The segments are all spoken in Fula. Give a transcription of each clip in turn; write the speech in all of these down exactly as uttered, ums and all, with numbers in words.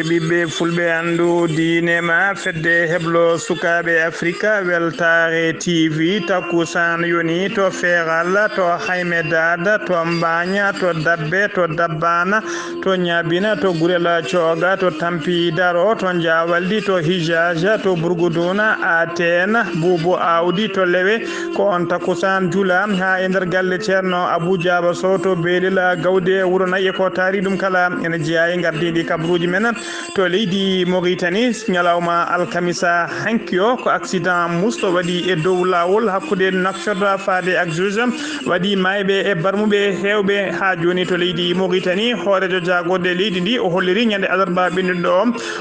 Ɓiɓɓe fulɓe, anndu diine ma, fedde heblo sukaaɓe Afrika, Weltaare T V, takkusaan yoni to Feeral, to Haymedaad, to Mbaaña, to Dabbe, to Dabbaana, to Ñaabina, to Gurel Cooga, to Tampi Daro, to Njaawaldi, to Hijaaja, to Burguduuna, Ateen, Buubu Aawdi, to Lewe, ko on takkusaan jula haa e nder galle Ceerno Abuu Jaaba Sow to Beelel Gawde Wuro Nayi e ko taari ɗum kala. Ene jeyaa e ngardiiɗi kabaruuji men to leydi Moritani, ñalawma alkamisa hanki o, ko accident musɗo waɗi e dow laawol hakkunde Nouakchott faade ak Juge, waɗi maayɓe e barmuɓe heewɓe haa jooni to leydi Moritani. Hooreejo jaagorɗe leydi ndi o holliri ñande alarba ɓennuɗo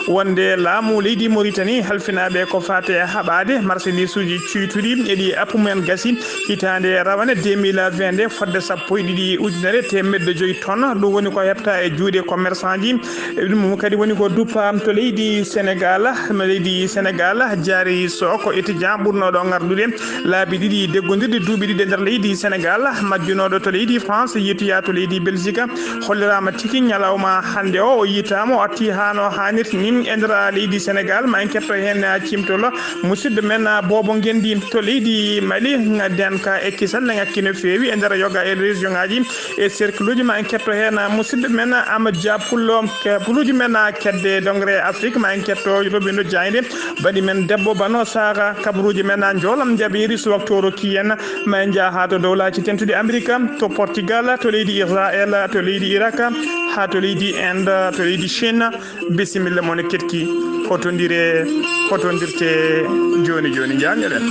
o wonde laamu leydi Moritani halfinaaɓe ko faate haɓaade marsandiisuuji cuytuɗi e ɗi appu mum en gasi hitaande rawane deux mille vingt nde fodde sappo e ɗiɗi ujunere teemedde joyi tonnes. Ɗum woni ko heɓta e juuɗe commerçant ji. Ɗum kadi woni ko duppa to leydi Sénégal. Leydi Sénégal, Diary Sow ko étudiant ɓurnooɗo ngardude laabi ɗiɗi deggondirɗi duuɓi ɗiɗi e nder leydi Sénégal, majjunooɗo to leydi France, yiytoya to leydi Belgique, holliraama tigi ñalawma hannde o, o yiytaama, o arti haa no haanirta ni e nder leydi Sénégal. Ma en ketto heen cimtol musidɗo men Bobo Ngenndi to leydi Mali, denka e kisal ne ŋakki no feewi e nder yoga e région ŋaaji e cercle uji. Ma en ketto heen musidɗo men Amadou Dia Pullo, ke-, puluuji men kedde dongre Afrique. Ma en ketto Robindo Diagne, bani men debbo Bano Sara, kabaruuji men Njoolam Jabiiri, so waktu o rokki en, ma en njah haa to Dowlaaji Dentuɗi Amerika, to Portugal, to leydi Israel, to leydi Irak, haa to leydi Inde, to leydi Chine. Bisimilla mon e ketki, hotondire, hotondirte jooni jooni, njaanjoɗen.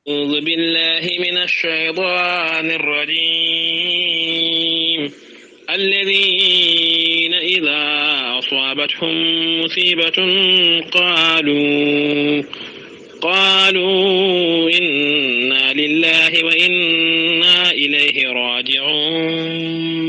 أعوذ بالله من الشيطان الرجيم. الذين إذا أصابتهم مصيبة قالوا، قالوا إنا لله وإنا إليه راجعون.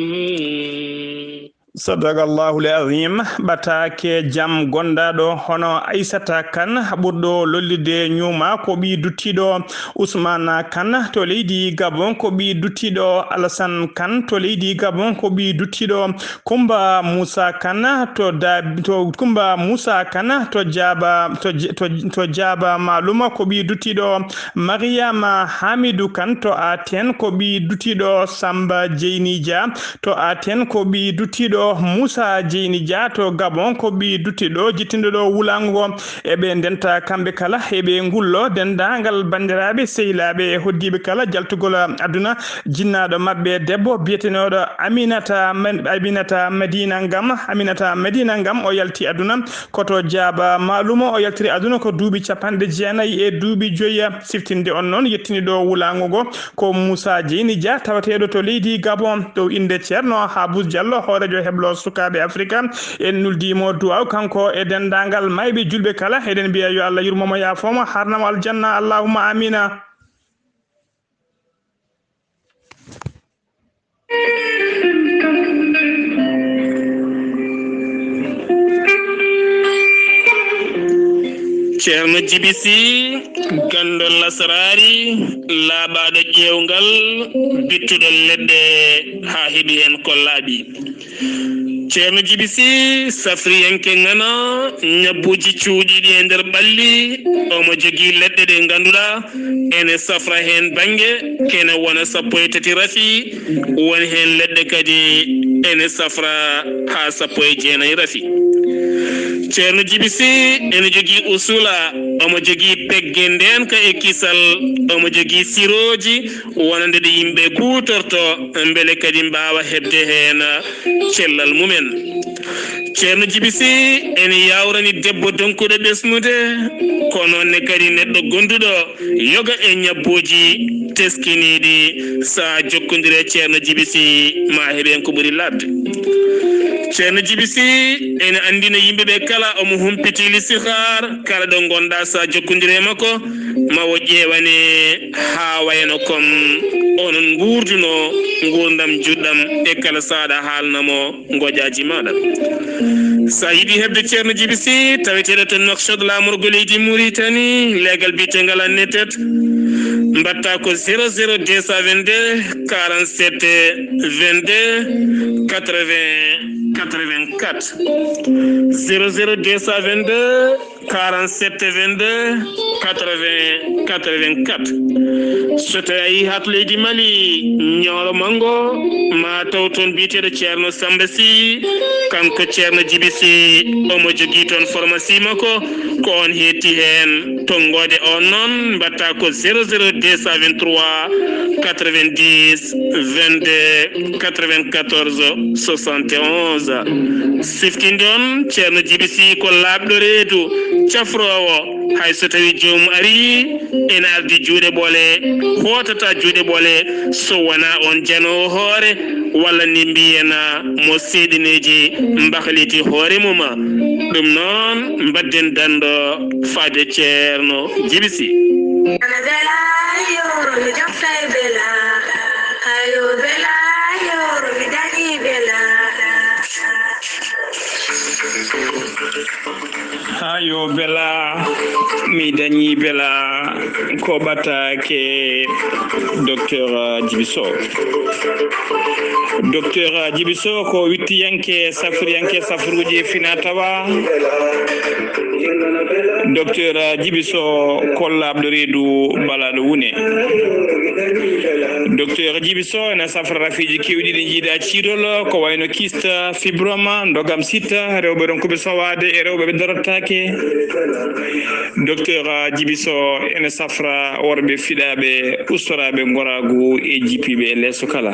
Sadaqallahul azim. Ɓataake jam gondaaɗo hono Aissata Kane, ɓurɗo lollirde ñuuma, ko ɓii duttiiɗo Ousmane Kane to leydi Gabon, ko ɓii duttiiɗo Alassane Kane to leydi Gabon, ko ɓii duttiiɗo Kumba Moussa Kane to da-, to Kumba Moussa Kane to Jaaba, to J-, to, to Jaaba Maluma, ko ɓii duttiiɗo Mariama Hamidou Kane to Aten, ko ɓii duttiiɗo Samba Jeyni Dia to Aten, ko ɓii duttiiɗo Moussa Jeyni Dia to Gabon, ko ɓii duttiiɗo jittinɗo ɗo wulaango ngo. Eɓe ndenta kamɓe kala, eɓe ngullo denndaangal banndiraaɓe, sehilaaɓe e hoɗdiiɓe kala jaltugol aduna, jinnaaɗo maɓɓe debbo biyetenooɗo Aminata Ma-, Aminata Madina Ngam. Aminata Madina Ngam, o yalti aduna ko to Jaaba Malumo, o yaltiri aduna ko duuɓi capanɗe jeenayi e duuɓi joyi. Siftinde on noon, yettini ɗo wulaango ngo ko Moussa Jeyni Dia, tawateeɗo to leydi Gabon. Ɗo innde Ceerno Habous Diallo, hooreejo heblo sukaaɓe Afrika, en nuldiimo duwaaw, kanko e denndaangal maayɓe julɓe kala. Eɗen mbiya yo Allah yurmo mo, yaafo mo, harna mo aljanna. Allahumma amina. Ceerno Jibi Sih, ganndol lasraari, laaɓaaɗo ƴeewngal, bittuɗo leɗɗe haa heɓi heen ko laaɓi. Ceerno Jibi Sih, safriyanke ŋana, ñabbuuji cuuɗiiɗi e nder ɓalli, omo jogii leɗɗe ɗe ngannduɗaa ene safra heen bannge, kene wona sappo e tati rafi, won heen leɗɗe kadi ene safra haa sappo e jeenayi rafi. Ceerno Jibi Sih ene jogii usula, omo jogii pegge ndeenka e kisal, omo jogii sirooji wonande ɗe yimɓe kuutorto, mbele kadi mbaawa heɓde heen cellal mumen. Ceerno Jibi Sih ene yaawrani debbo donkuɗo ɓesnude, ko noon ne kadi neɗɗo gonduɗo yoga e ñabbuuji teskiniiɗi. So a jokkondire Ceerno Jibi Sih, ma heɓ heen ko ɓuri laaɓde. Ceerno Jibi Sih ene anndina yimɓe ɓe kala omo humpiti listixaar, kala ɗo ngonɗa so a jokkondire makko, ma o ƴeewane haa wayano comme onon nguurduno nguurndam juɗɗam e kala so aɗa haalna mo ngoƴaaji maaɗa. So a yiɗi heɓde Ceerno Jibi Sih, taweteeɗo to Nouakchott, laamorgo leydi Mauritanie, leegal biyeteengal Annetet, Mbatta ko zéro zéro deux cent vingt-deux quarante-sept vingt-deux quatre-vingts quatre-vingt-quatre. Zéro zéro deux cent vingt-deux quarante-sept vingt-deux quatre-vingts quatre-vingt-quatre. So tawi a yii hat leydi Mali, ñoolo manngo, ma taw toon biyeteeɗo Ceerno Samba Sy, kanko Ceerno Jibi Sy, omo jogii toon pharmacie makko, ko on heetti heen. Tonngoode on noon, mbatta ko zéro zéro deux cent vingt-trois quatre-vingt-dix vingt-deux quatre-vingt-quatorze soixante et onze. Siftinde on, Ceerno Jibi Sy ko laaɓɗo reedu, cafroowo, hay so tawi joomum arii, ene ardi juuɗe ɓole, hootata juuɗe ɓole, so wonaa on janoowo hoore, walla ni mbiyen mo seeɗineeji mbahliti hoore mum. Ɗum noon, mbadden danndo faade Ceerno Jibi Sy. Haa yo bela, mi dañi bela, ko ɓataake Docteur Jibi Sow. Docteur Jibi Sow ko wittiyanke, safriyanke, safruuji fina tawa. Docteur Jibi Sow ko laaɓɗo reedu, balaaɗo wune. Docteur Jibi Sow ene safra rafiiji keewɗi ɗi njiiɗa ciidol, ko wayno kyste, fibrome, ndogam sitta, rewɓe ronkuɓe sowaade e rewɓe ɓe dorotaake. Docteur Jibi Sow ene safra worɓe fiɗaaɓe, ustoraaɓe ngoraagu e jippiiɓe e leeso kala.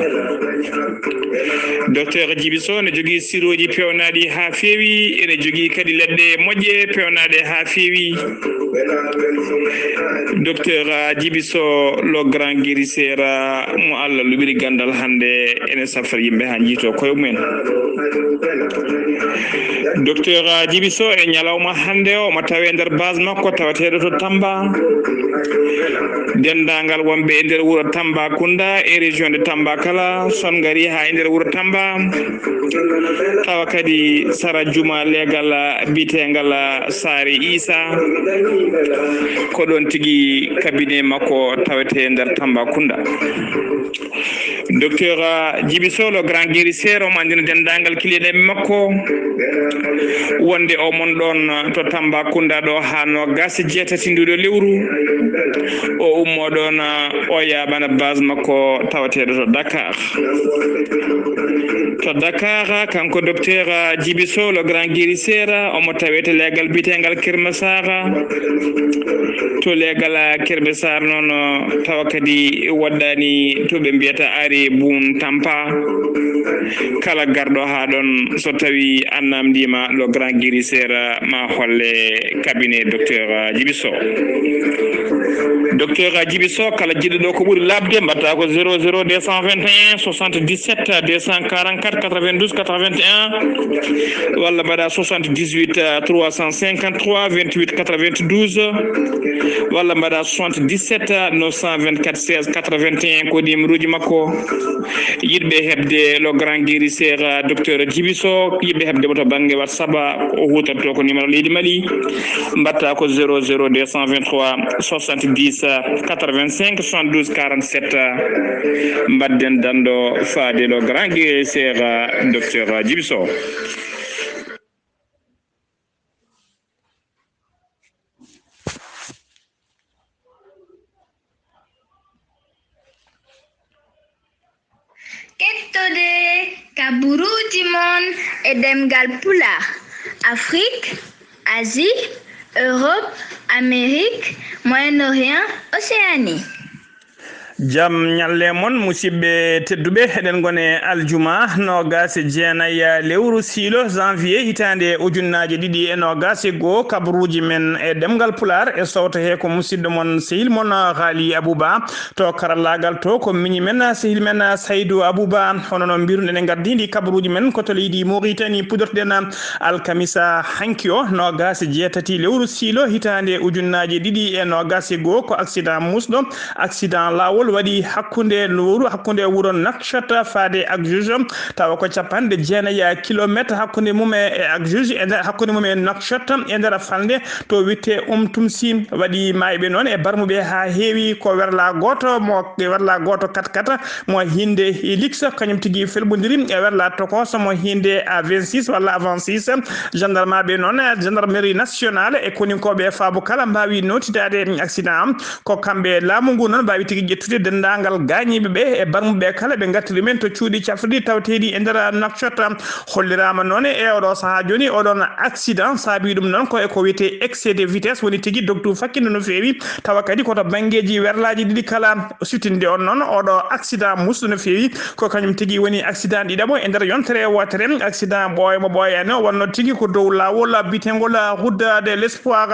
Docteur Jibi Sow ne jogii sirooji peewnaaɗi haa feewi, ene jogii kadi leɗɗe moƴƴe peewnaaɗe haa feewi. Docteur Jibi Sow, le grand guérisseur, mo Allah luɓiri ganndal, hannde ene safra yimɓe haa njiytoo koye mumen. Docteur Jibi Sow, e ñalawma hannde o, omo tawee nder base makko tawateeɗo to Tamba. Denndaangal wonɓe e nder wuro Tambacounda e région de Tamba kala, so on ngarii haa e nder wuro Tamba, tawa kadi sara juma leegal biyeteengal Saare Isa, ko ɗoon tigi cabinet makko tawetee nder Tambacounda. Docteur Jibi Sow, le grand guérisseur, omo anndina denndaangal kiliyanɗe makko wonde o mon ɗoon to Tambacounda ɗo haa noogaas e jeetati nduɗo lewru. O ummo ɗoon, o yaaɓana base makko tawateeɗo to Dakar. To Dakar, kanko Docteur Jibi Sow, le grand guérisseur, omo tawee to leegal biyeteengal Keur Massar. To leegal Keur Massar noon, tawa kadi woɗɗaani to ɓe mbiyata Arrêt Boun Tampa. Kala garɗo haa ɗoon, so tawi a naamndiima le grand guérisseur, ma holle cabinet Docteur Jibi Sow. Docteur Jibi Sow, kala jiɗɗo ɗo ko ɓuri laaɓde, mbaɗta ko zéro zéro deux cent vingt et un soixante-dix-sept deux cent quarante-quatre quatre-vingt-douze quatre-vingt-un, walla mbaɗa soixante-dix-huit trois cent cinquante-trois vingt-huit quatre-vingt-douze, walla mbaɗa soixante-dix-sept neuf cent vingt-quatre seize quatre-vingt-un, ko numéroji makko. Yiɗɓe heɓde le grand guérisseur, Docteur Jibi Sow, yiɗɓe heɓde mo to bannge WhatsApp, o huutorto ko numéro leydi Mali, mbaɗta ko zéro zéro deux cent vingt-trois soixante-dix quatre-vingt-cinq soixante-douze quarante-sept. Mbaɗden danndo faade le grand guérisseur, Docteur Jibi Sow. Kettude kabaruuji mon e ɗemngal Pulaar, Afrik, Asie, Europe, Amérique, Moyen-Orient, Océanie. Jam ñalle mon, musidɓe tedduɓe. Eɗen ngone aljuma noogaas e jeenayi lewru siilo, janvier, hitaande ujunnaaje ɗiɗi e noogaas e goo. Kabaruuji men e ɗemngal Pulaar e sowto he ko musidɗo mon, sehil mon, Haali Abuba. To karallaagal to ko miñi men, sehil men, Saydu Abuba. Hono no mbiruɗen, en ngardiindi kabaruuji men ko to leydi Mauritanie, puɗɗortoɗen alkamisa hanki o, noogaas e jeetati lewru siilo, hitaande ujunnaaje ɗiɗi e noogaas e goo. Ko accident muusɗo, accident laawol. waɗi hakkunde lowru, hakkunde wuro Nouakchott faade Agjuj, tawa ko capanɗe jeenayi kilometre hakkunde mum e, e Agjuj, e nder, hakkunde mum e Nouakchott, e nder falnde to witte Um Tumsi. Waɗi maayɓe noon e barmuɓe haa heewi, ko werla gooto mo, werla gooto kat kat mo Hinde Hilix, kañum tigi felɓondiri e werla tokoso mo Hinde A vingt-six walla A vingt-six. Gendarmerie noon, gendarmerie nationale e koninkooɓe faabu kala mbaawi nootidaade accident am. Ko kamɓe laamu ngu noon mbaawi tigi ƴettude denndaangal gaañiiɓe ɓe e barmuɓe kala, ɓe ngarti ɗumen to cuuɗi cafrirɗi tawateeɗi e nder Nouakchott. Holliraama noon e oɗo sahaa jooni, oɗon accident saabii ɗum noon ko e ko wiyetee excès de vitesse, woni tigi dogtu fakkinde no feewi, tawa kadi ko to banngeeji werlaaji ɗiɗi kala. Suttinde on noon, oɗo accident musɗo no feewi, ko kañum tigi woni accident ɗiɗaɓo e nder yontere wootere. Accident ɓooymo ɓooyani o wonno tigi ko dow laawol biyeteengol Route de l'Espoir.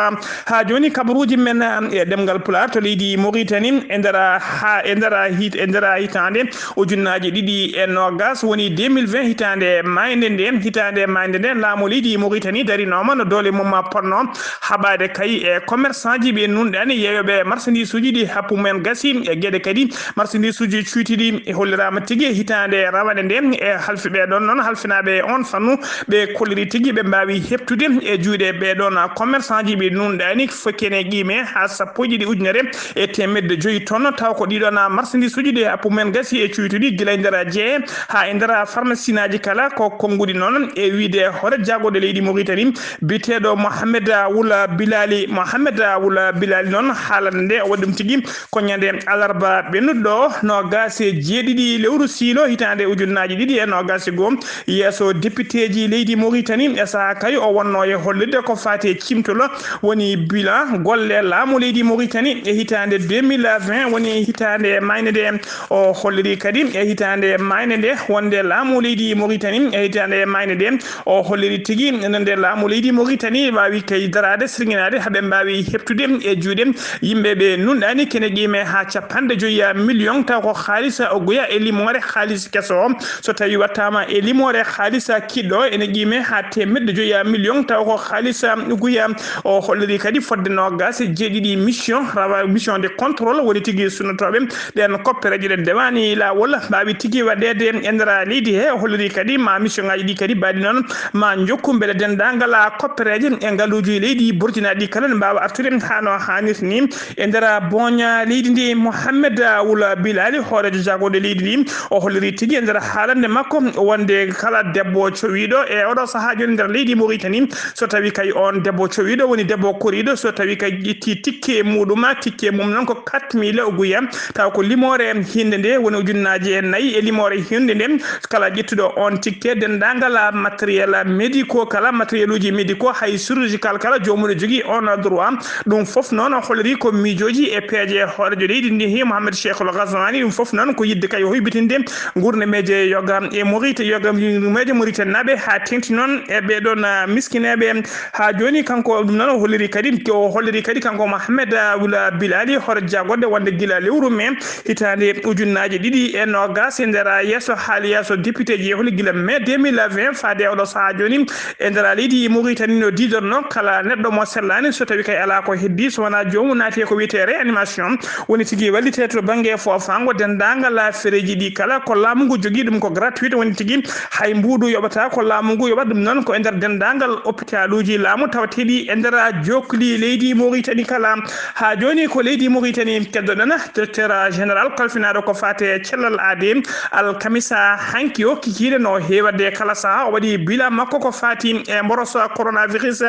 Haa jooni, kabaruuji men e ɗemngal Pulaar to leydi Mauritanie, e nder ha, e nder hit-, e nder hitaande ujunnaaji ɗiɗi e noogas, woni deux mille vingt, hitaande maaynde nde, hitaande maaynde nde, laamu leydi Mauritanie darinooma no doole mum potno haɓaade kay e commerçantji ɓe nunɗaani yeeyooɓe marchandisuuji ɗi happu men gasi e geɗe kadi marchandisuuji cuytiiɗi. E holliraama tigi e hitaande rawane nde e halfi ɓe ɗon noon halfinaaɓe e on fannu ɓe kolliri tigi ɓe mbaawi heɓtude e juuɗe ɓe ɗon commerçantji ɓe nunɗaani fokkene qiime haa sappo e ɗiɗi ujunere e teemedde joyi tonnes, taw ko ɗiɗon marchandisuuji ɗi happu men gasi e cuytuɗi gila e nder jeeye haa e nder pharmacienaaji kala ko konnguɗi noon. E wiyde hoore jagorɗe leydi Mauritanie biyeteeɗo Mohamed Wula Bilali, Mohamed Wula Bilali noon haalande nde o waɗi ɗum tigi ko ñande alarba ɓennuɗo noogas e jeeɗiɗi lewru siilo hitaande ujunnaaji ɗiɗi e noogas e goo, yeeso depiteeji leydi Mauritanie e sahaa kay o wonno e hollirde ko faati e cimtol woni bilan golle laamu leydi Mauritanie e hitaande deux mille vingt, woni hitaande maaynde nde. O holliri kadi e hitaande maaynde nde wonde laamu leydi Mauritanie e hitaande maaynde nde, o holliri tigi nde laamu leydi Mauritanie waawi kay daraade, sirŋinaade, haa ɓe mbaawi heɓtude e juuɗe yimɓe ɓe nunɗaani kene qiime haa capanɗe joyi million, taw ko haalis o guya e limoore haalis keso o. So tawi wattaama e limoore haalis kiɗɗo ene qiime haa teemedde joyi million, taw ko haalis guya. O holliri kadi fodde noogas e jeeɗiɗi mission, rawa mission de contrôle, woni tigi sunnotooɓe ɗen koppereeje ɗe ndewaani laawol mbaawi tigi waɗeede e nder leydi he. O holliri kadi ma mission ngaji ɗi kadi mbaɗi noon ma njokku mbele denndaangal koppereeje e ngaluuji leydi burtinaaɗi kala ne mbaawa artude haa no haanirta ni e nder booña leydi ndi. Mohamed Wula Bilali, hooreejo jagorɗe leydi ndi, o holliri tigi e nder haalande makko wonde kala debbo cowiiɗo e oɗo sahaa jooni nder leydi Mauritanie, so tawi kay on debbo cowiiɗo woni debbo koriiɗo, so tawi kay ƴetti tikke muɗum, tikke mum noon ko quatre mille o guya, taw ko limoore hinde nde woni ujunnaaji e nayi e limoore hinde nde. Kala ƴettuɗo on tikke, denndaangal matériel médicaux kala, matériel uji médicaux, hay chirurgical kala, joomum ne jogii on droit. Ɗum fof noon o holliri ko miijooji e peeje hooreejo leydi ndi, Mohamed Cheikhul Ghazouani. Ɗum fof noon ko yiɗde kay hoybitinde ngurndameeje yoga e Mauritanie, yoga meeje Mauritanie naaɓe, haa teŋti noon e ɓee ɗoon, ah, miskineeɓe. Haa jooni, kanko ɗum noon o holliri kadi, o holliri kadi kanko Mohamed, ah, Wula Bilali, hoore jagorɗe wonde gila lewru mai hitaande ujunnaaji ɗiɗi e noogas e nder yeeso haali yeeso député ji e holi gila mai deux mille vingt faade oɗo sahaa jooni e nder leydi Mauritanie no diidorno kala neɗɗo mo sellaani so tawi kay alaa ko heddi so wonaa joomum naati e ko wiyetee réanimation, woni tigi wallitee to bannge foofaango denndaangal fereeji ɗi kala ko laamu ngu jogii ɗum ko gratuit, woni tigi hay mbuuɗu yoɓataa ko laamu ngu yoɓat ɗum noon ko e nder denndaangal hôpitaluuji laamu tawateeɗi e nder jookli leydi Mauritanie kala. Haa jooni ko leydi Mauritanie keddoɗen directeur général kalfinaaɗo ko faati e cellal aadi alkamisa hanki o kikiiɗe no heewade kala sahaa o waɗi bilan makko ko faati e mboros coronavirus.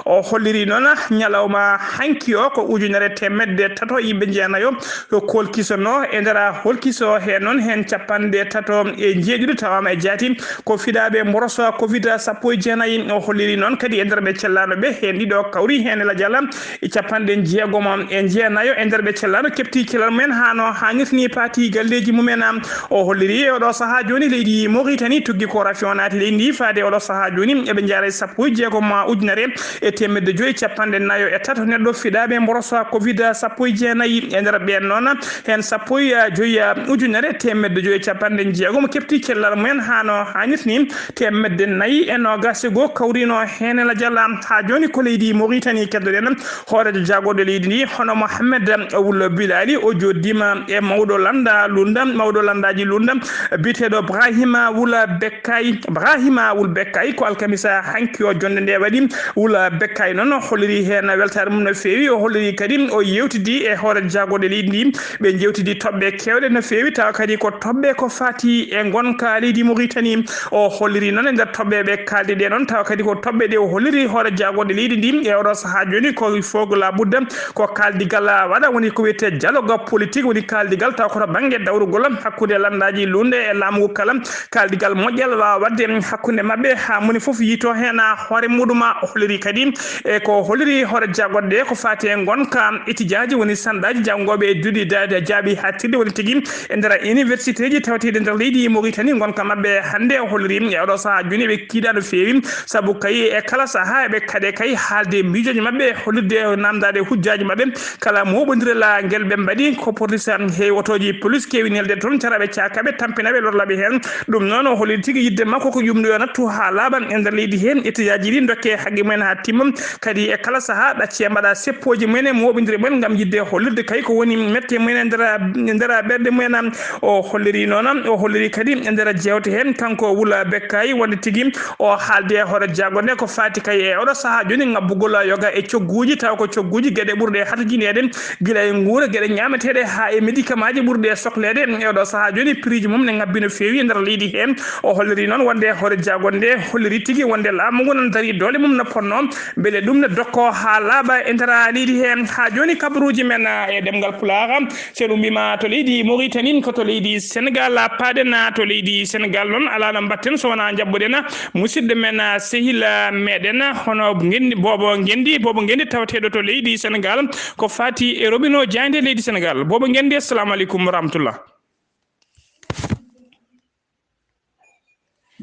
O holliri noon ñalawma hanki o ko ujunere teemedde tato yimɓe jeenayo ko kolkisono e nder holkiso he noon heen capanɗe tato e jeeɗiɗo tawaama e jaati ko fiɗaaɓe mboros covid sappo e jeenayi. O holliri noon kadi e nder ɓe cellaano ɓe heen ɗiɗo kawri heen e lajal e capanɗe jeegom e jeenayo e nder ɓe cellaano keɓti cellal mumen haa no haanirta ni paati galleeji mumen. O holliri e oɗo sahaa jooni leydi Mauritanie tuggi ko rafi o naati leydi ndi faade oɗo sahaa jooni eɓe njaara e sappo e jeegom ujunere e teemedde joyi capanɗe nayo e tato neɗɗo fiɗaaɓe mboros covid sappo e jeenayi. E nder ɓeen noon heen sappo e joyi ujunere teemedde joyi capanɗe jeegom keɓti cellal mumen haa no haanirta ni teemedde nayi e noogas e goo kawrino heen e lajal. Haa jooni ko leydi Mauritanie keddoɗen hooreejo jagorɗo leydi ndi hono Mohamed Wul Bilali o jooɗdi ma e mawɗo lannda Lunda, mawɗo lanndaaji Lunda, biyeteeɗo Brahima Wula Bekkay. Brahima Wul Bekkay, ko alkamisa hanki o jonnde nde waɗi. Wula Bekkay noon o holliri heen weltaare mum no feewi. O holliri kadi, o yeewtidi e hoore jaagorɗe leydi ndi. Ɓe njeewtidi toɓɓe keewɗe no feewi, tawa kadi ko toɓɓe ko faati e ngonka leydi Mauritanie. O holliri noon e nder toɓɓe ɓe kaaldi ɗe noon, tawa kadi ko toɓɓe ɗe o holliri hoore jaagorɗe leydi ndi e oɗo sahaa jooni, ko il faut que la budda ko kaaldigal waɗa, woni ko wiyetee dialogue politique, woni kaaldigal taw ko to bannge dawrugol hakkunde lanndaaji Lunda e laamu ngu kala, kaaldigal moƴƴal waawa waɗde hakkunde maɓɓe, haa moni fof yiyto heen hoore muɗum. O holliri kadi e ko holliri hoore jaagorɗe ko faati e ngonka étudiant ji, woni sandaaji janngooɓe e duɗi daade jaaɓi haaɗtirde, woni tigi e nder université ji tawteeɗi nder leydi Mauritanie. Ngonka maɓɓe hannde o holliri e oɗo sahaa jooni ɓe kiiɗa no feewi, sabu kay e kala sahaa eɓe kaɗe kay haalde miijooji maɓɓe, hollirde, naamndaade hujjaaji maɓɓe, kala mooɓondiral ngel ɓe mbaɗi ko portisa heewi otooji police keewi nelde toon, caraɓe caakaɓe, tampinaɓe, lorlaɓe heen. Ɗum noon o holliri tigi yiɗde makko ko yumɗo yo nattu haa laaɓa e nder leydi heen, étudiant ji ɗi ndokke haqqe mumen haa timma. Kadi e kala sahaa ɗacce mbaɗa seppooji mumen e mooɓondire mumen ngam yiɗde hollirde kay ko woni mette mumen e nder, nder ɓerɗe mumen. O holliri noon, o holliri kadi e nder jeewte heen kanko Wula Bekkay wonde tigi o haaldi e hoore jaagorɗe ko faati kay e oɗo sahaa jooni ngabbugol yoga e cogguuji, taw ko cogguuji geɗe ɓurɗe hatajineede gila e nguura, geɗe ñaameteeɗe haa e médicament ji ɓurɗe sokleede e oɗo sahaa jooni prix ji mum ne ngabbi no feewi e nder leydi heen. O holliri noon wonde hoore jaagorɗe nde holliri tigi wonde laamu ngu nan darii doole mum no fotnoo, mbele ɗum ne dokko haa laaɓa e nder leydi heen. Haa jooni kabaruuji men e ɗemngal Pulaar, so en ummiima to leydi Mauritanie ko to leydi Senegal, paaɗen to leydi Senegal noon, alaa no mbaɗten so wonaa njaɓɓuɗen musidɗo men, sehil meɗen, hono ngenndi, Boobo Ngenndi, Boobo Ngenndi tawteeɗo to leydi Senegal, ko faati e roɓino jaaynde leydi Senegal. Boobo Ngenndi, assalamu aleykum wa rahmatullah.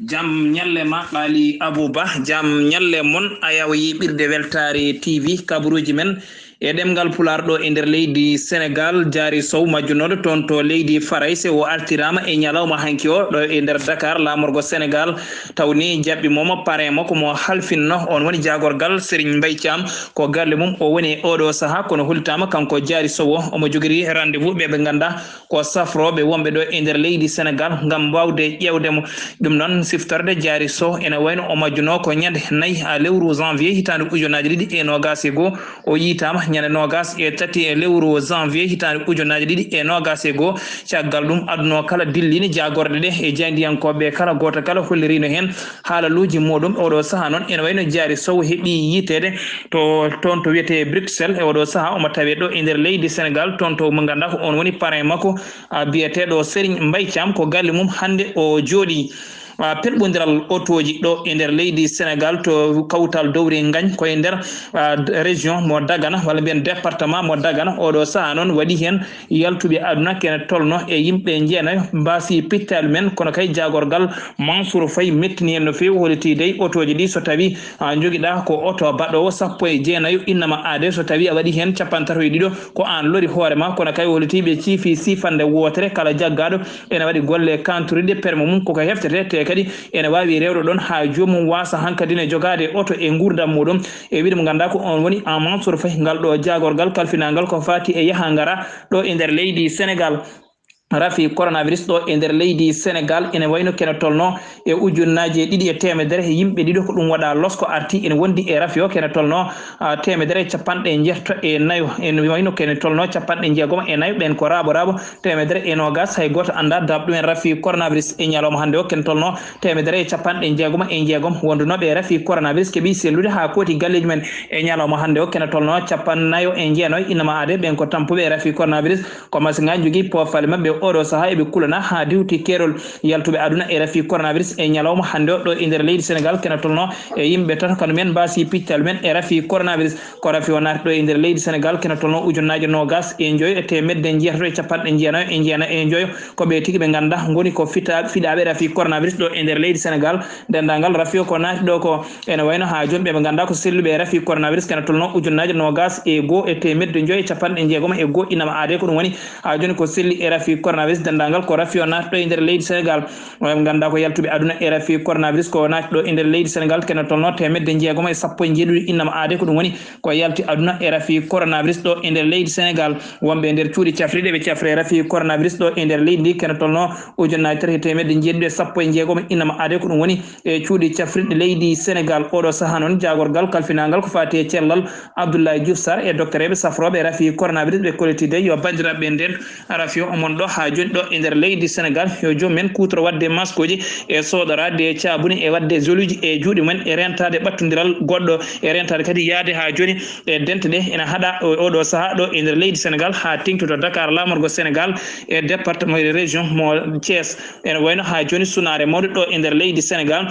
Jam ñalle ma, Qaali Abuu Bah, jam ñalle mon, ayaw yiɓirde Weltaare T V, kabaruuji men e ɗemngal Pulaar ɗo e nder leydi Senegal. Jaari Sow, majjunooɗo toon to leydi Farayse, o artiraama e ñalawma hanki o ɗo e nder Dakar, laamorgo Senegal, tawni jaɓɓi mo mo parrain makko mo halfinno, on woni jaagorgal Serigne Mbaye Thiam, ko galle mum o woni e oɗo sahaa, kono hollitaama kanko Jaari Sow o, omo jogiri rendez-vous ɓe ɓe nganndaa ko safrooɓe wonɓe ɗo e nder leydi Senegal ngam waawde ƴeewde mo. Ɗum noon, siftorde Jaari Sow ene wayno o majjunoo ko ñande nayi a lewru janvier hitaande ujunaaji ɗiɗi e noogaas e goo. O yiytaama ñande noogaas e tati e lewru janvier hitaande ujunaaji ɗiɗi e noogaas e goo. Caggal ɗum, aduna o kala dillini jaagorɗe ɗe e jaayndiyankooɓe kala, gooto kala holliriino heen haalaluuji muɗum. Oɗo sahaa noon ene wayno Jaari Sow heɓi yiyteede to, toon to wiyetee Bruxelles. E oɗo sahaa omo tawee ɗo e nder leydi Senegal, toon to mo ngannduɗaa ko on woni parrain makko, a, biyeteeɗo Serigne Mbaye Thiam, ko galle mum hannde o jooɗii. A, pelɓondiral otooji ɗo e nder leydi Senegal to kawtal dowri Ngagne, ko e nder, a, région mo Dagana, walla mbiyen département mo Dagana. Oɗo sahaa noon waɗi heen yaltuɓe aduna kene tolno e yimɓe jeenayo mbaasi pittaali men, kono kay jaagorgal Mansour Faye mettini en no feewi, holiti dey otooji ɗi so tawi a jogiɗa ko oto baɗoowo sappo e jeenayo, innama aade so tawi a waɗi heen capanɗe tati e ɗiɗo, ko aan lori hoore ma, kono kay holiti ɓe ciifi siifannde wootere kala jaggaaɗo ene waɗi golle kantoriɗe permis mum koko heftete, te kadi ene waawi rewde ɗoon haa joomum waasa hankadi ne jogaade oto e nguurndam muɗum. E wiyde mo ngannduɗaa ko oon woni Mansour Faye, ngal ɗo jaagorgal kalfinaangal ko faati e yaha ngara ɗo e nder leydi Senegal. Rafi coronavirus ɗo e nder leydi Senegal ene wayno kene tolno e ujunnaaje ɗiɗi e teemedere yimɓe ɗiɗo ko ɗum waɗa losko arti ene wondi e rafi o kene tolno, a, teemedere e capanɗe njeetato e nayo, ene wayno kene tolno capanɗe jeegom e nayo ɓen ko raabo raabo, teemedere e noogas hay gooto anndaa daaɓ ɗumen rafi coronavirus e ñalawma hannde o kene tolno teemedere e capanɗe jeegom e jeegom wondunooɓe e rafi coronavirus keɓi sellude haa kooti galleeji men e ñalawma hannde o kene tolno capannayo e jeenayo innama aade ɓen ko tampuɓe e rafi coronavirus. Ko masiŋaaji njogii poofaali maɓɓe oɗo sahaa, eɓe kulana haa diwti keerol yaltuɓe aduna e rafi coronavirus e ñalawma hannde o ɗo e nder leydi Senegal kene tolno e yimɓe tato kanu men mbaasi pittaali men e rafi coronavirus. Ko rafi o naati ɗo e nder leydi Senegal kene tolno ujunnaaje noogas e njoyo e teemedde njeetato e capanɗe jeenayo e jeenayo e njoyo. Ko ɓe tigi ɓe ngannduɗaa ngoni ko fita-, fiɗaaɓe rafi coronavirus ɗo e nder leydi Senegal. Denndaangal rafi o ko naati ɗo ko ene wayno haa jooni ɓe ɓe ngannduɗaa ko selluɓe e rafi coronavirus kene tolno ujunnaaje noogas e goo e teemedde njoyo e capanɗe jeegom e goo innama aade ko ɗum woni haa jooni ko selli e rafi Coronavirus denndaangal ko rafi o naatɗo e nder leydi Senegal. Wonɓe ngannduɗaa ko yaltuɓe aduna e rafi coronavirus ko naatɗo e nder leydi Senegal kene tolno teemedde jeegom e sappo e jeeɗiɗo innama aade, ko ɗum woni ko yalti aduna e rafi coronavirus ɗo e nder leydi Senegal. Wonɓe e nder cuuɗi cafriɗe ɓe cafre rafi coronavirus ɗo e nder leydi ndi kene tolno ujunnaaji tati e teemedde jeeɗiɗo e sappo e jeegom innama aade, ko ɗum woni e cuuɗi cafriɗe leydi Senegal. Oɗo saha noon jaagorgal kalfinangal ko fati e cellal Abdoulaye Diouf Sarr e doktoreeɓe safrooɓe rafi coronavirus ɓe kollitide yo banndiraaɓe nden rafi o omon ɗo haa jooni ɗo e nder leydi Senegal, yo joom men kuutoro waɗde maskooji e soodoraade caabuni e waɗde zoluji e juuɗe mum e rentaade ɓattondiral goɗɗo e rentaade kadi yahde haa jooni e dente ɗe ene haɗa o-, oɗo saha ɗo e nder leydi Senegal haa teŋti to Dakar laamorgo Senegal e département e région mo Thiès. Ene wayno haa jooni sunaare mawɗo ɗo e nder leydi Senegal.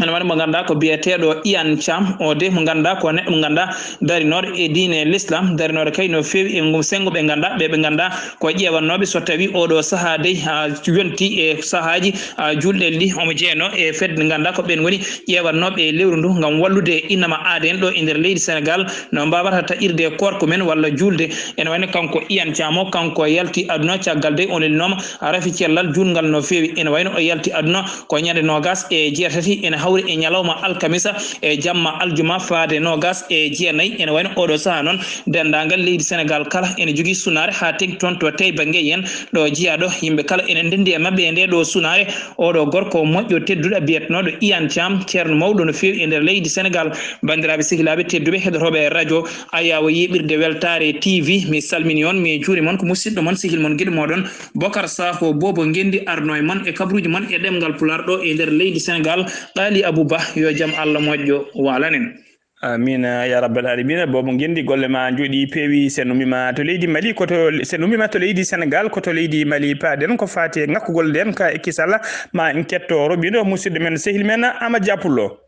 Ene wayno mo ngannduɗaa ko biyeteeɗo Ian Thiam, o de mo ngannduɗaa ko neɗɗo mo ngannduɗaa darinooɗo e diine l'islam, darinooɗo kay no feewi e ngu-, senngo ɓe ngannduɗaa, ɓe ɓe ngannduɗaa ko ƴeewannooɓe so tawi oɗo saha dey, haa yonti e sahaaji, haa juulɗe ɗi omo jeyanoo e fedde nde ngannduɗaa ko ɓeen ngoni ƴeewannooɓe e lewru ndu ngam wallude innama aade en ɗo e nder leydi Senegal no mbaawata taƴirde korko men walla juulde. Ene wayno kanko Ian Thiam o, kanko yalti aduna caggal dey o nelinooma rafi cellal juutngal no feewi. Ene wayno o yalti aduna ko ñande noogas e jeetati, ene hawri e ñalawma alkamisa e jamma aljuma faade noogas e jeenayi. Ene wayno oɗo saha noon denndaangal leydi Senegal kala ene jogii sunaare haa teŋti toon to Taïba Nguéyène ɗo jiyaaɗo yimɓe kala ene ndenndi e maɓɓe e nde ɗo sunaare. Oɗo gorko moƴƴo tedduɗo biyetnooɗo Ian Thiam, ceerno mawɗo no feewi e nder leydi Senegal. Banndiraaɓe sehilaaɓe tedduɓe heɗotooɓe e radio Ayawa Yeɓirde Weltaare T V, mi salmini on, mi juuri mon, ko musidɗo mon, sehil mon, giɗo moɗon, Bokar Sakho, Bobo Ngendi, arno e mon e kabruuji mon e ɗemngal Pulaar ɗo e nder leydi Senegal. Qaali Abou Ba, yo jam Allah moƴƴo waalanen. Amiin, ya rabbal aalamiina. Bobo Ngendi, golle ma njooɗi, peewi. Sen ummima to leydi Mali, ko to, sen ummima to leydi Senegal, ko to leydi Mali paaɗen, ko faati e ŋakkugol nden ka e kisal, ma en ketto roɓindo musidɗo men, sehil men Ama Dia Pullo.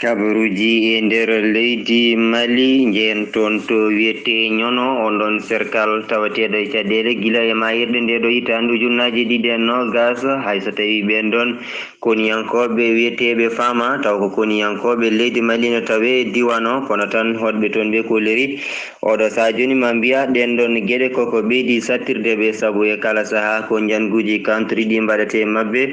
Kabaruuji e nder leydi Mali, njehen toon to wiyetee Ñono, on ɗon serkal tawateeɗo e caɗeele gila e maayirɗe nde ɗo hitaande ujunnaaje ɗiɗi e noogas, hay so tawii ɓeen ɗoon koniyankooɓe wiyeteeɓe Faama, taw ko koniyankooɓe leydi Mali no tawee e diiwaan o, kono tan hoɗɓe toon ɓe kolliri. Oɗo sahaa jooni ma mbiya ɗeen ɗoon geɗe koko ɓeydi sattirde ɓe, sabu e kala sahaa ko njannguuji kantori ɗi mbaɗetee e maɓɓe.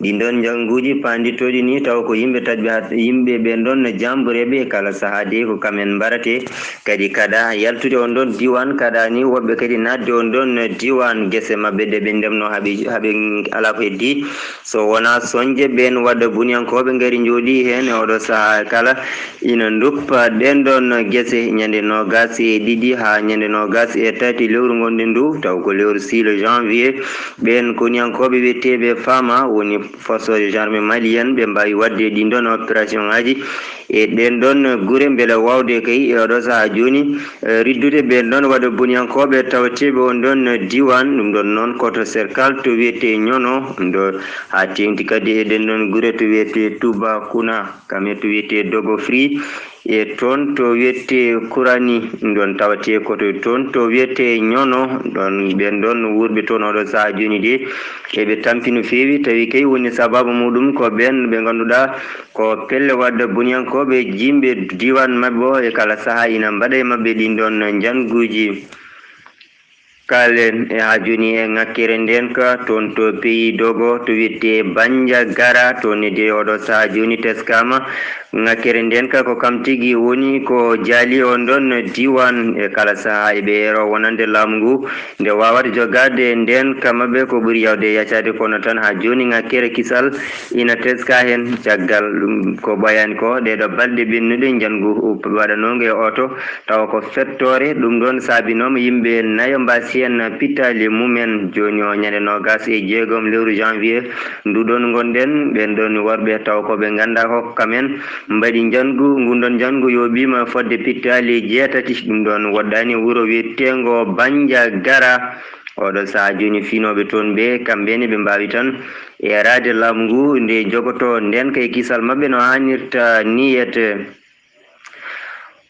Ɗin ɗon njannguuji paanditooɗi ni, taw ko yimɓe taƴɓe, haa yimɓe ɓen ɗon no jaambureeɓe e kala sahaa de ko kamen mbaratee. Kadi kaɗa yaltude on ɗon diiwaan, kaɗa ni woɓɓe kadi naatde on ɗon diiwaan, gese maɓɓe ɗe ɓe ndemno haa ɓe, haa ɓe alaa ko heddii. So wonaa soñde ɓeen waɗa buniyankooɓe ngari njooɗii heen e oɗo sahaa kala, ina nduppa ɗeen ɗon gese ñande noogas e ɗiɗi haa ñande noogas e tati lewru ngonɗen ndu, taw ko lewru siilo janvier. Ɓeen koniyankooɓe wiyeteeɓe Faama woni forces armées maliennes, ɓe mbaawi waɗde ɗin ɗon opération ŋaaji e ɗeen ɗon gure, mbele waawde kay e oɗo sahaa jooni, eh, riddude ɓeen ɗon waɗa boniyankooɓe tawateeɓe on ɗon diiwaan. Ɗum ɗon noon ko to serkal to wiyetee Ñono, ɗo haa teeŋti kadi e ɗeen ɗon gure to wiyetee Tubakuna, kam e to wiyetee Dogo Free. E toon to wiyetee Kurani, ɗon tawatee ko to toon to wiyetee Ñono, ɗon ɓeen ɗon wuurɓe toon oɗo sahaa jooni de, eɓe tampi no feewi, tawi kay woni sabaabu muɗum ko ɓeen ɓe ngannduɗaa ko pelle waɗde boniyankooɓe jiimɓe diiwaan maɓɓe o, e kala sahaa ina mbaɗa e maɓɓe ɗin ɗon njannguuji. Kaalen e haa jooni e ŋakkere ndeen ka toon to pays Dogo to wiyetee Bandiagara, toon ne de oɗo sahaa jooni teskaama. Ŋakkere ndeen ka ko kam tigi woni ko jaali on ɗon diiwaan, e kala sahaa eɓe eero wonande laamu ngu nde waawata jogaade ndeen ka maɓɓe ko ɓuri yaawde e yaccaade, kono tan haa jooni ŋakkere kisal ina teska heen. Caggal ɗum ko ɓooyaani ko ɗee ɗoo balɗe ɓennuɗe njanngu waɗanoongu e oto, tawa ko fettoore, ɗum ɗoon saabinooma yimɓe nayo mbaasi heen pittaali mumen. Jooni o ñande noogas e jeegom lewru janvier ndu ɗoon ngonɗen, ɓeen ɗoon worɓe taw ko ɓe nganndaa ko kam en mbaɗi njanngu, ngun ɗoon njanngu yooɓiima fodde pittaali jeetati, ɗum ɗoon woɗɗaani wuro wiyeteengo Bandiagara. Oɗo sahaa jooni fiinooɓe toon ɓe, kamɓe ne ɓe mbaawi tan eeraade laamu ngu nde jogotoo ndeen kay kisal maɓɓe no haanirta niyete.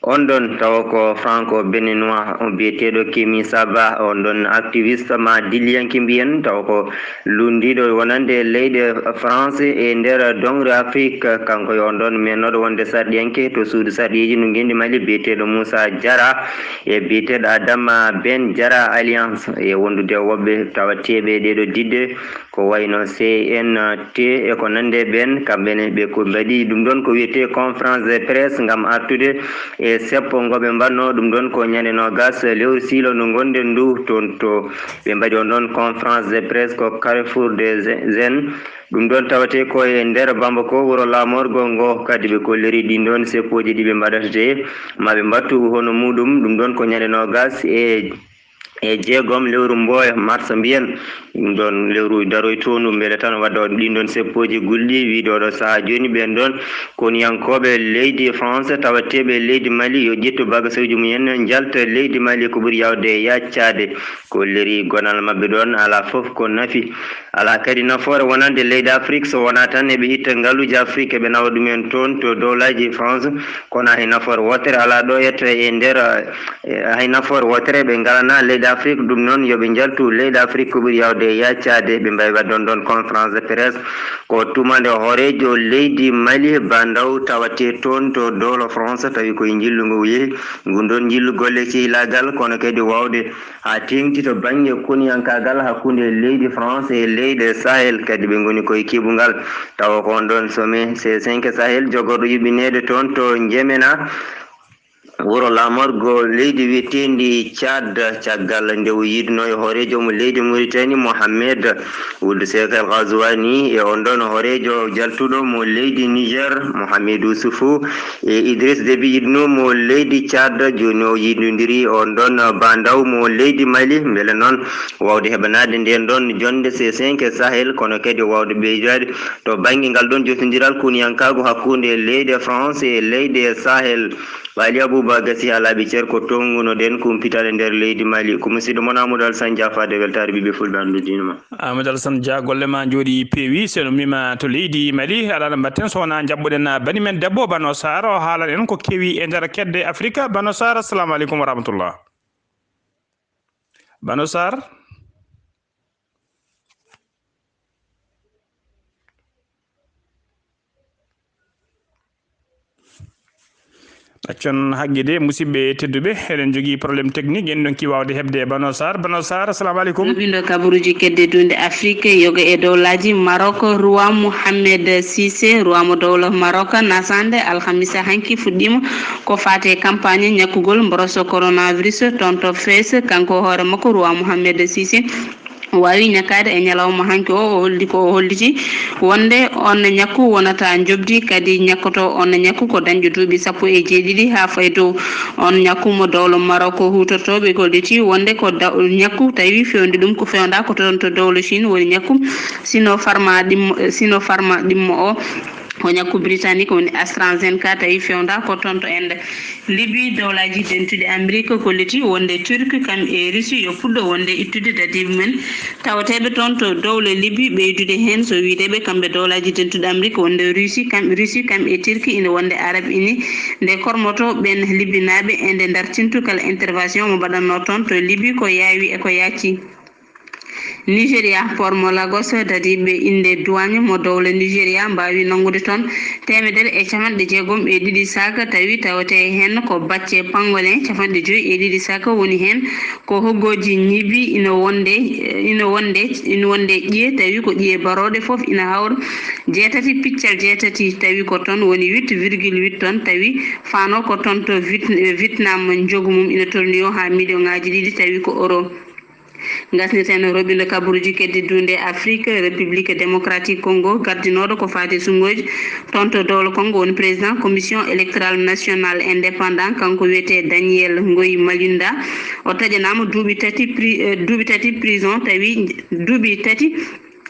On ɗon tawa ko Franco Béninois biyeteeɗo Kemi Saba, on ɗon activiste ma dilliyanke mbiyen, tawa ko lunndiiɗo wonande leyɗe France e nder doŋre Afrique. Kanko e on ɗon mennooɗo wonde sarɗiyanke to suudu sarɗiiji ndu ngenndi Mali biyeteeɗo Moussa Diarra e biyeteeɗo Adama Ben Diarra Alliance e wondude woɓɓe tawateeɓe ɗeeɗo diɗɗe ko wayno C N T e ko nande ɓeen, kamɓe ne ɓe ko mbaɗi ɗum ɗon ko wiyetee conférence de presse ngam artude e seppo ngo ɓe mbaɗno ɗum ɗon ko ñande noogas lewru siilo ndu ngonɗen ndu toon to ɓe mbaɗi on ɗon conférence de presse ko Carrefour des Jeunes. Ɗum ɗon tawatee ko e nder Bamako, wuro laamorgo ngo, kadi ɓe kolliri ɗin ɗon seppooji ɗi ɓe mbaɗata de ma ɓe mbattu hono muuɗum. Ɗum ɗon ko ñande noogas e e jeegom lewru Mboya, mars mbiyen. Ɗum ɗon lewru daroytoondu, mbele tan wadda ɗin ɗon seppooji gulɗi, wiide oɗo sahaa jooni ɓeen ɗon koniyankooɓe leydi France, tawateeɓe leydi Mali, yo ƴettu bagasooji mumen, njalta leydi Mali ko ɓuri yaawde e yaccaade. Ko leri gonal maɓɓe ɗon, alaa fof ko nafi. Alaa kadi nafoore wonande leydi Afrik, so wonaa tan eɓe itta ngaluuji Afrik, eɓe nawa ɗumen toon to dowlaaji France, kono hay nafoore wootere alaa ɗo etta e nder, eh, hay nafoore wootere ɓe ngalanaa leydi Afrik. Ɗum noon, yo ɓe njaltu leydi Afrik ko ɓuri yaawde e yaccaade, ɓe mbawi waɗde on ɗon conférence de presse. Ko tuma nde hooreejo leydi Mali, Bandaw, tawatee toon to dowla France, tawi koye njillu ngu yehi. Ngun ɗon njillu golle sehilaagal, kono kadi waawde haa teeŋti to bannge koniyankaagal hakkunde leydi France e leyɗe Sahel, kadi ɓe ngoni koye keɓungal. Tawa ko on ɗon sommet C cinq Sahel jogorɗo yuɓɓineede toon to Njemena, wuro laamorgo leydi wiyeteendi Tchad, caggal nde o yiiduno e hooreejo mo leydi Mauritanie, Mohamed Wuld Seek El Ghazouani, e on ɗon hooreejo jaltuɗo mo leydi Niger, Mohamed Oussoufou, e Idriss Déby yiɗno mo leydi Tchad, jooni o yiidondiri on ɗon Bandaw mo leydi Mali, mbele noon waawde heɓanaade ndeen ɗon jonnde C cinq Sahel, kono kadi waawde ɓeydaade to bannge ngal ɗon jotondiral koniyankaagu hakkunde leyɗe France e leyɗe Sahel. Waali Abouba gasi haa laaɓi cer ko tonngunoɗen kumpitaɗe nder leydi Mali. Ko musidɗo mon Amadou Alassane Dia faade weltaare ɓiɓɓe fulɓe anndu diine ma. Amadou Alassane Dia, golle ma njooɗi peewi. So en ummiima to leydi Mali, alaa no mbaɗten so wonaa njaɓɓuɗen bani men debbo Bano Sarr, o haalan en ko kewi e nder kedde Afrika. Bano Sarr, assalamu aleykum wa rahmatullah. Bano Sarr. Ɗaccon haggide, musidɓe tedduɓe, eɗen jogii problème technique, en ɗonki waawde heɓde Bano Sarr. Bano Sarr, assalamu aleykum. Ɗuɓindo kabaruuji kedde dunde Afrique, yoga e dowlaaji Maroc, Roi Mohamed Sise, roi mo dowla Maroc, nasande alhamisa hanki fuɗɗiima ko faate campagne ñakkugol mboroso coronavirus toon to Fès. Kanko hoore makko, Roi Mohamed Sise, waawi ñakkaade e ñalawma hanki o, o holli ko o holliti wonde on ñakku wonata njoɓdi, kadi ñakkoto on ñakku ko dañɗo duuɓi sappo e jeeɗiɗi haa fayi dow. On ñakku mo dowla Maroc huutortooɓe holliti wonde ko da-, ñakku tawi fewndi ɗum ko fewnda ko toon to dowla Chine woni ñakku Sinopharm ɗimmo, Sinopharm ɗimmo o. Ko ñakku britannique woni AstraZeneca tawi fewnda ko toon to Inde. Libi, dowlaaji dentuɗi Amerik kolliti wonde Turki kam e Russie yo puɗɗo wonde ittude dadiiɓe mum en tawateeɓe toon to dowle Libi, ɓeydude heen so wiideeɓe kamɓe dowlaaji dentuɗi Amerik wonde Russie kam, Russie kam e Turki ina wonde Arab Uni nde kormoto ɓeen Libinaaɓe e nde dartintu kala intervention mo mbaɗatnoo toon to Libi ko yaawi e ko yaacci. Nigeria, port mo Lagos, dadiiɓe innde douane mo dowla Nigeria mbaawi nanngude toon teemedere e capanɗe jeegom e ɗiɗi sac tawi tawetee heen ko bacce pangolin, capanɗe joy e ɗiɗi sac woni heen ko hoggooji ñiibi ina wonde, ina wonde, ina wonde ƴiye tawi ko ƴiye barooɗe fof ina hawra jeetati piccal jeetati tawi ko toon woni huit virgule huit tonnes tawi faano ko toon to Viet-, Vietnam njogu mum ina tolniyoo haa million ŋaaji ɗiɗi tawi ko euro. Ngasnirten roɓindo kabaruuji kedde dunde Afrique, République Démocratique Congo, gardinooɗo ko faati sunngoji toon to dowla Congo, woni président commission électorale nationale indépendant, kanko wiyetee Daniel Ngoyi Malinda. O taƴanaama duuɓi tati pri-, eh, duuɓi tati prison, tawi duuɓi tati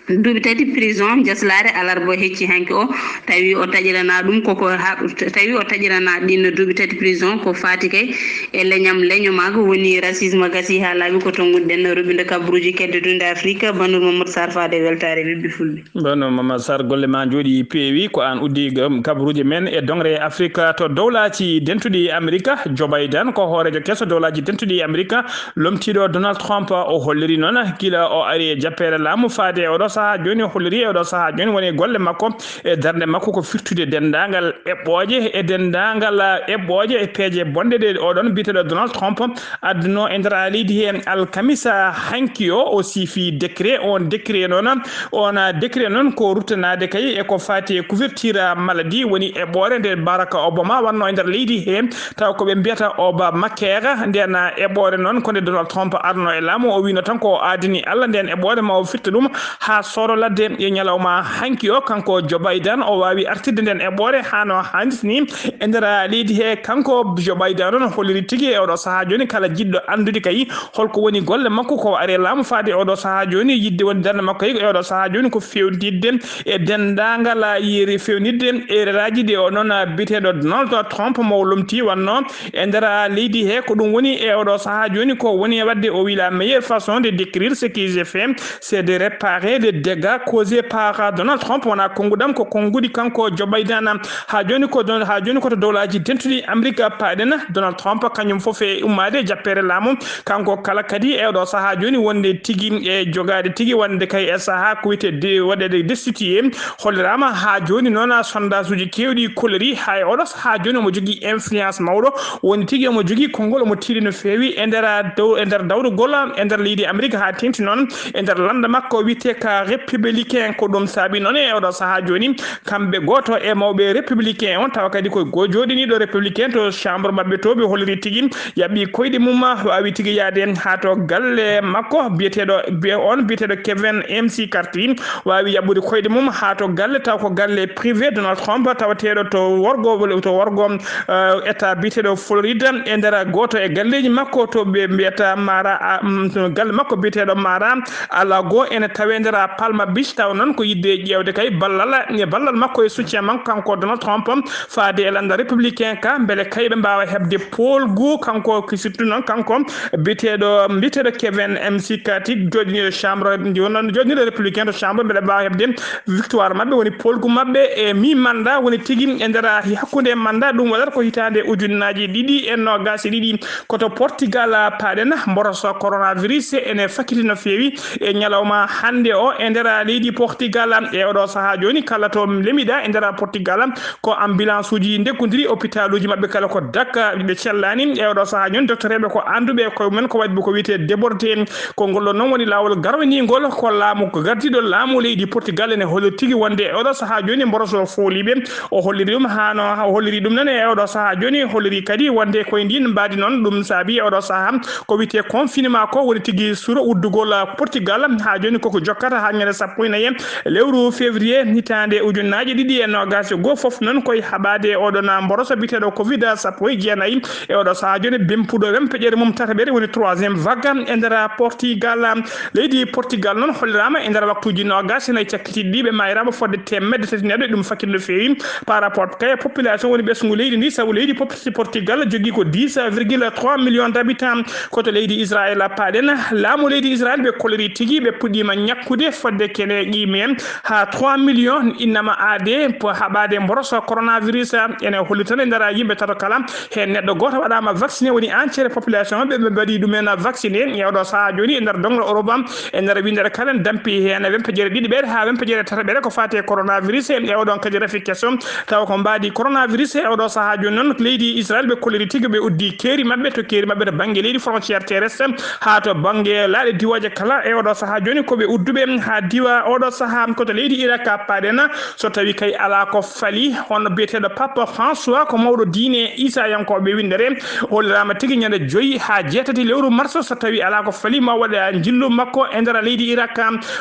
Duuɓi tati prison, jaslaare alarba o hecci hanki o, tawi o taƴirana ɗum koko ha, tawi o taƴirana ɗin duuɓi tati prison ko faati kay e leñam leñomaagu, woni racisme gasi ha laaɓi. Ko ton ngonɗen roɓinde kabaruuji kedde dunde Afrique. Banur Mamadou Sarr, faade weltaare ɓiɓɓe fulɓe. Banur Mamadou Sarr, golle ma njooɗi peewi, ko an uddi gam kabaruuji men e dongre Afrique. To dowlaaji dentuɗi Amerika, Joe Biden ko hooreejo keso dowlaaji dentuɗi Amerika, lomtiiɗo Donald Trump, o holliri noon gila o ari e jappeere laamu faade e oɗo sahaa jooni, o holliri e oɗo sahaa jooni woni golle makko e darnde makko ko firtude denndaangal eɓɓooje e denndaangal eɓɓooje e peeje bonɗe ɗe oɗon biyeteeɗo Donald Trump adduno e nder leydi he alkamisa hanki o. O siifi décret, on décret noon, on décret noon ko ruttanaade kay e ko faati e couverture maladie, woni eɓɓoore nde Barack Obama wanno e nder leydi he, taw ko ɓe mbiyata Obamacare. Nden eɓɓoore noon ko nde Donald Trump arno e laamu, o wino tan ko o aadini Allah nden eɓɓoore ma o firta ɗum haa sooro ladde e ñalawma hanki o. Kanko Joe Biden o waawi artirde nden eɓɓoore haa no haanirta ni e nder leydi he. Kanko Joe Biden noon holliri tigi e oɗo sahaa jooni kala jiɗɗo anndude kay holko woni golle makko ko ari e laamu faade e oɗo sahaa jooni, yiɗde woni darnde makko e oɗo sahaa jooni ko fewnitde e denndaangal yeru fewnitde e erreur aji ɗi o noon biyeteeɗo Donald Trump mo o lomti wanno e nder leydi he. Ko ɗum woni e oɗo sahaa jooni ko woni waɗde, o wi la meilleure façon de décrire ce que j'ai fait, c'est de réparer les dégâts causés par Donald Trump. Wona konnguɗam, ko konnguɗi kanko Joe Biden. Haa jooni ko don, haa jooni ko to dowlaaji dentuɗi Amerika paaɗen. Donald Trump kañum fof e ummaade e jappeere laamu. Kanko kala kadi e oɗo sahaa jooni wonde tigi e jogaade tigi wonde kay e sahaa ko wiyetee de-, waɗeede destitué. Holliraama haa jooni noon sondage uji keewɗi kolliri haa e oɗo sahaa jooni omo jogii influence mawɗo. Woni tigi omo jogii konngol, omo tiiɗi no feewi e nder dow, e nder dawrugol e nder leydi Amerika haa teeŋti noon e nder lannda makko wiyetee ka républicain. Ko ɗum saabi noon e oɗo sahaa jooni kamɓe gooto e mawɓe républicain on, tawa kadi ko go-, jooɗiniiɗo républicain to chambre maɓɓe to, ɓe holliri tigi yaɓɓi koyɗe mum, waawi tigi yaade haa to galle makko biyeteeɗo, biye-, on biyeteeɗo Kevin McCarthy, waawi yaɓɓude koyɗe mum haa to galle, taw ko galle privé Donald Trump, tawateeɗo to worgo, to worgo, eh, état biyeteeɗo Florida, e nder gooto e galleeji makko to ɓe mbiyata Mara, a, mm, to galle makko biyeteeɗo Mara a Lago, ene tawee nder Palm Beach, taw noon ko yiɗde ƴeewde kay ballal, e ballal makko e soutien makko kanko Donald Trump faade e lannda républicain ka, mbele kay ɓe mbaawa heɓde poolgu, kanko ko surtout noon kanko biyeteeɗo, biyeteeɗo Kevin McCarthy, jooɗiniiɗo chambre, wonno jooɗiniiɗo républicain to chambre, mbele mbaawa heɓde victoire maɓɓe, woni poolgu maɓɓe e mi-mandat, woni tigi e nder hakkunde mandat, ɗum waɗata ko hitaande ujunnaaji ɗiɗi e noogaas e ɗiɗi. Ko to Portugal paaɗen, mboroso coronavirus ene fakkiti no feewi e ñalawma hannde o e nder leydi Portugal. E oɗo sahaa jooni, kala to lemiɗa e nder Portugal, ko ambulance uji ndekkodiri, hôpital uji maɓɓe kala ko dakka, ɓe cellaani. E oɗo sahaa jooni, docteur ɓe ko annduɓe koye mumen ko waɗi ko wiyetee débordé. Konngol ɗon noon woni laawol garwaniingol, ko laamu, ko gardiiɗo laamu leydi Portugal ene holliri tigi wonde e oɗo sahaa jooni mboroso fooliiɓe, o holliri ɗum haa no, o holliri ɗum noon e oɗo sahaa jooni, holliri kadi wonde koye ndin mbaadi noon, ɗum saabi e oɗo sahaa ko wiyetee confinement ko woni tigi suro uddugol Portugal. Haa jooni koko jokkata haa ñande sappo e nayi lewru février hitaande ujunnaaje ɗiɗi e noogaas e goo, fof noon koye haɓaade oɗon mboroso biyeteeɗo covid sappo e jeenayi. E oɗo sahaa jooni, bempuɗo wempeƴere mum tataɓere, woni troisième vague e nder Portugal. Leydi Portugal noon holliraama e nder waktuuji noogaas e nayi cakkitiiɗi ɗi ɓe maayiraama fodde teemedde tati neɗɗo, ɗum fakkiti no feewi par rapport kay population woni ɓesngu leydi ndi, sabu leydi pop-, Portugal jogii ko dix virgule trois millions d'habitants. Ko to leydi Israël paaɗen, laamu leydi Israël ɓe kolliri tigi ɓe puɗɗiima ñakkude fodde kene qiime haa trois millions innama aade po haɓaade mboroso coronavirus. Ene holli tan e nder yimɓe tato kala, heen neɗɗo gooto waɗaama vacciné, woni entière population maɓɓe, ɓe mbaɗi ɗum en vacciné. E oɗo sahaa jooni e nder doŋre Europe, e nder winndere kala, en dampi heen wempeƴere ɗiɗiɓere haa wempeƴere tataɓere ko faati e coronavirus. E oɗon kadi rafi keso, tawa ko mbaadi coronavirus. E oɗo sahaa jooni noon, leydi Israël ɓe kolliri tigi ɓe uddi keeri maɓɓe, to keeri maɓɓe to bannge leydi frontière terrestre haa to bannge laaɗe diwooje kala. E oɗo sahaa jooni ko ɓe udduɓe haa diwa oɗo sahaa ko to leydi Irak paaɗen. So tawi kay alaa ko fali, hono biyeteeɗo Papa François, ko mawɗo diine Iisayankooɓe winndere, holliraama tigi ñande joyi haa jeetati lewru mars, so tawi alaa ko fali ma waɗa njillu makko e nder leydi Irak.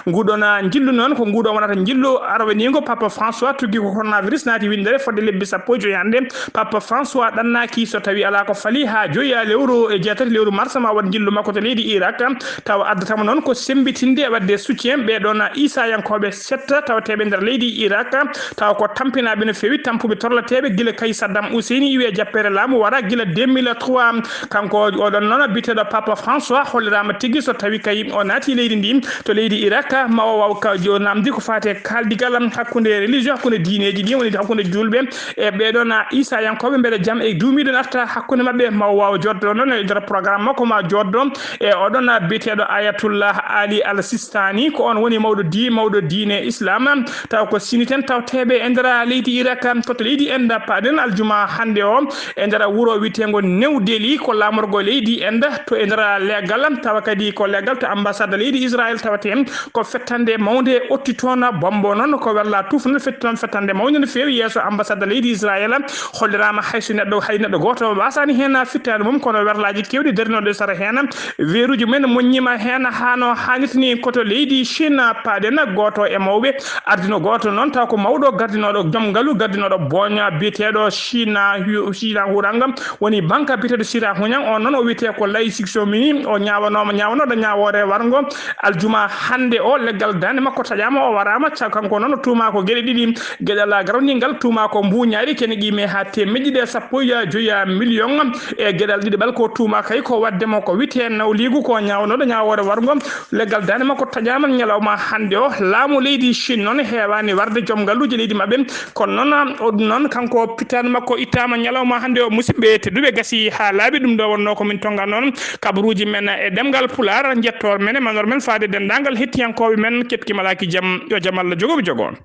Nguɗon njillu noon, ko nguɗon wonata njillu arwaniingo Papa François, tuggi ko coronavirus naati winndere fodde lebbi sappo e joyi hannde. Papa François ɗannaaki, so tawi alaa ko fali haa joyi lewru e jeetati lewru mars ma waɗ njillu makko to leydi Irak, tawa addatama noon ko semmbitinde e waɗde soutien ɓe Ɗon Isayankooɓe setta tawateeɓe nder leydi Irak, tawa ko tampinaaɓe no feewi, tampuɓe torlateeɓe gila kay Saddam Hussein iwi e jappeere laamu wara gila deux mille trois. Kanko oɗon noon biyeteeɗo Papa François holliraama tigi so tawi kay o naati leydi ndi, to leydi Irak, ma o waaw ka jo namdi ko faati e kaaldigal hakkunde religion, hakkunde diineeji ɗi, woni hakkunde julɓe e ɓeɗon Isayankooɓe, mbeɗa jam e duumiiɗo natta hakkunde maɓɓe, ma o waaw joddo noon e nder programme makko ma joddo e oɗon biyeteeɗo Ayatullah Ali Al Sistani, ko on woni mawɗo di-, mawɗo diine Islam, taw ko siniten tawteeɓe e nder leydi Irak, to to leydi Inde. Paɗen aljuma hannde o e nder wuro wiyeteengo New Delhi, ko laamorgo leydi Inde, to e nder legal, tawa kadi ko legal to ambassade leydi Israël tawate, ko fettande mawnde otti toon bombo noon, ko werla tufnde fetti toon fettande mawnde no feewi yeeso ambassade leydi Israël. Holliraama hay so neɗɗo, hay neɗɗo gooto wasaani heen fittaandu mum, kono werlaaji keewɗi darinooɗo e sara heen, weeruuji mumen moññiima heen haa no haanirta ni. Ko to leydi Chine paaɗen, gooto e mawɓe ardino, gooto noon taw ko mawɗo gardinooɗo joom ngalu, gardinooɗo booña biyeteeɗo China Hu-, China Huranga, woni banque biyeteeɗo China Huñang. On noon o wiyetee ko Lai Xiaomini, o ñaawanooma, ñaawanooɗo ñaawoore warngo aljuma hannde o. Leggal daande makko taƴaama, o waraama. Ca-, kanko noon o tuumaa ko geɗe ɗiɗi. Geɗal garawningal tuumaa ko mbuuñaari kene qiime haa teemedde ɗiɗi e sappo e joyi million. E geɗal ɗiɗaɓal ko tuumaa kay ko waɗde mo ko wiyetee nawliigu, ko ñaawanooɗo ñaawoore warngo. Leggal daande makko taƴaama ñalawma hannde o. Laamu leydi Chine noon heewaani warde joom ngalluuji leydi maɓɓe. Kono noon, o ɗum noon, kanko pittaandu makko ittaama ñalawma hannde o. Musidɓe tedduɓe, gasi haa laaɓi. Ɗum ɗo wonnoo ko min tonngannoo kabaruuji men e ɗemngal Pulaar. Njettoor men e manoor men faade denndaangal hettiyankooɓe men. Keɗki malaaki jam, yo jam Allah jogo mi jogo on.